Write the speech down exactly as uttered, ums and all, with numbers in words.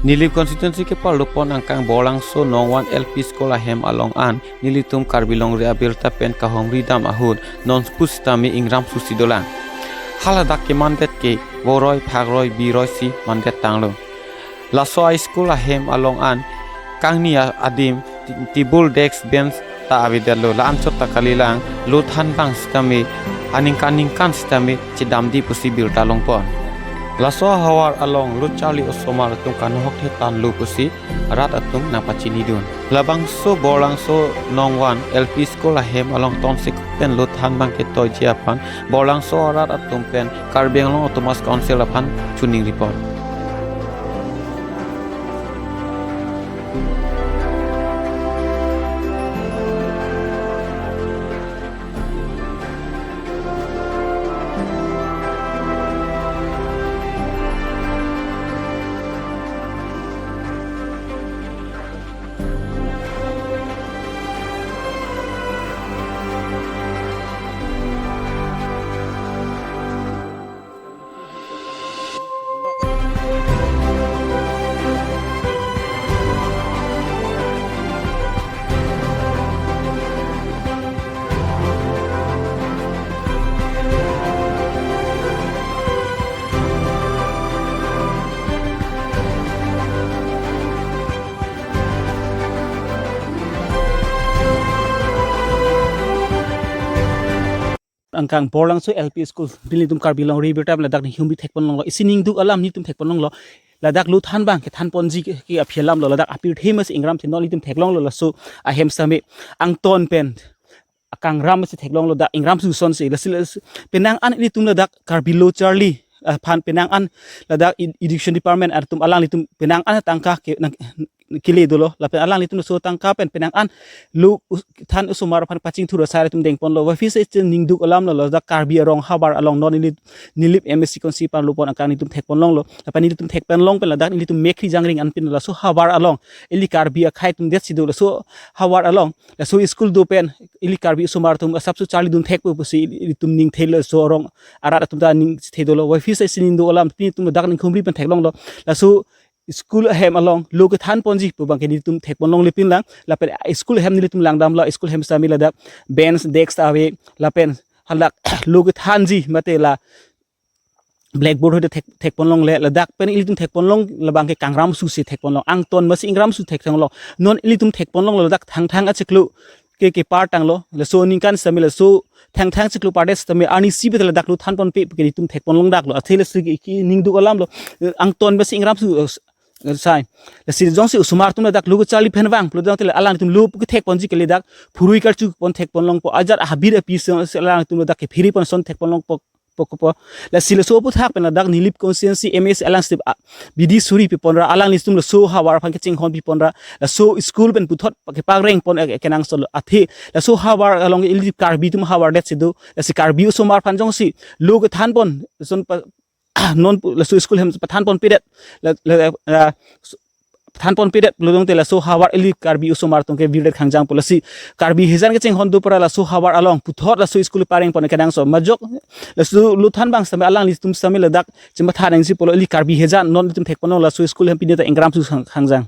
Nilip constituency keparlopon angkang Borlangso Nongwan L P School ahem along an nelitum Karbi Longri Abirta pen kahumri dam ahut non pusitame ingram susi dolang. Haladak kemandet ke voroi, phakroi, biroi si mandet tanglo. Laso a-school ahem along an kangni a-, adim ti-, table, desk, bench ta avedetlo. La anchot ta kalilang, lo thanbang sitame, aningkan ningkan sitame chedamde pusi birta longpon. Laso ahavar along lo charli osomar atum kanohok thetan lo pusi rat atum nangpachinidun. Labangso Borlangso Nongwan L P School ahem along tonsek pen lo thanbang ketoiji aphan Borlangso arat atum pen Karbi Anglong Autonomous Council aphan choningripon. Angkang Borlangso L P School, nelitum Karbi Longri Abirta ladak ninghumri thekpon longlo, isi ningduk alam nelitum thekpon longlo. Ladak lo thanbang kethanponji ke, ke aphi alam lo, ladak apirthe mas ingram si non nelitum theklonglo, laso ahem sitame angton pen kangram si theklonglo, dak ingram suson si, lasi, lasi penang an nelitum ladak Karbi lo charli aphan penang an ladak ed-, education department atum alanglitum penang an tangka ke nang kele dolo, lapen alanglitum laso tangka pen penang an lo us-, than osomar aphan pachingthur asai atum dengponlo. Waphis echin ningduk alam lo, ladak Karbi arong havar along non neli, Nilip M A C constituency parlopon angkang nelitum thekpon longlo. Lapen nelitum thekpon long pen ladak nelitum mekhri jangring anpin laso havar along ili Karbi akhei atum det si do, laso havar along laso school do pen ili Karbi osomar atum asapso charlidun thekpo pusi ili, ilitum ning thelo, laso arong arat atum ta ning thedolo. Waphis echin ningduk alam pini atum dak ninghumri pen theklonglo. Laso school ahem along lo kethanponji pu abangke nelitum thekpon longle pinlang. Lapen school ahem nelitum langdamlo, school ahem sitame ladak bench, desk ave, lapen halak lo kethanji mate la blackboard hoite thek, thekpon longle, ladak pen ilitum thekpon long labangke kangram susi thekpon long, angton mas ingram su thekpon long. Non ilitum thekpon longlo ladak Thangthang achiklo ke, kepar tanglo, laso aningkan sitame laso Thangthang achiklo pardes sitame arnisi pen ladak lo thanponpe ke nelitum thekpon longdaklo. Athe lasi ke, ke ningduk alam lo, eh, angton mas ingram su, eh, s-, eh, sai. Lasi jongsi osomar atum ladak lo kacharli phenvang, lo dang tele alangtum lo pu kethekponji kele, dak phurui karchupon thekpon longpo, ajat habir api se, se alangtum ladak ke phiripon ason thekpon longpo, po, po, po. Lasi laso aphuthak pen ladak Nilip constituency M A C alang step, ah, bidi suri pipon ra, alanglitum laso havar aphan kachinghon pipon ra, laso school pen puthot kepakrengpon, eh, kenangsotlo. Athe laso havar along ili Karbi atum havar det si do, lasi Karbi osomar aphan jongsi lo kethanpon, son pa, non pu, laso school ahem pathanponpedet, la, la, la, s-, pathanponpedet lo dong te laso havar ili Karbi osomar atum ke virdet khangjangpo. Lasi Karbi hijan kachinghon do pura laso havar along puthot laso school parengpon kenangsot majok, laso lo thanbang sitame alanglitum sitame ladak chempathan nangji pulo, ili Karbi hijan non nelitum thekpon long laso school ahem pini ta ingram su khang, khangjang.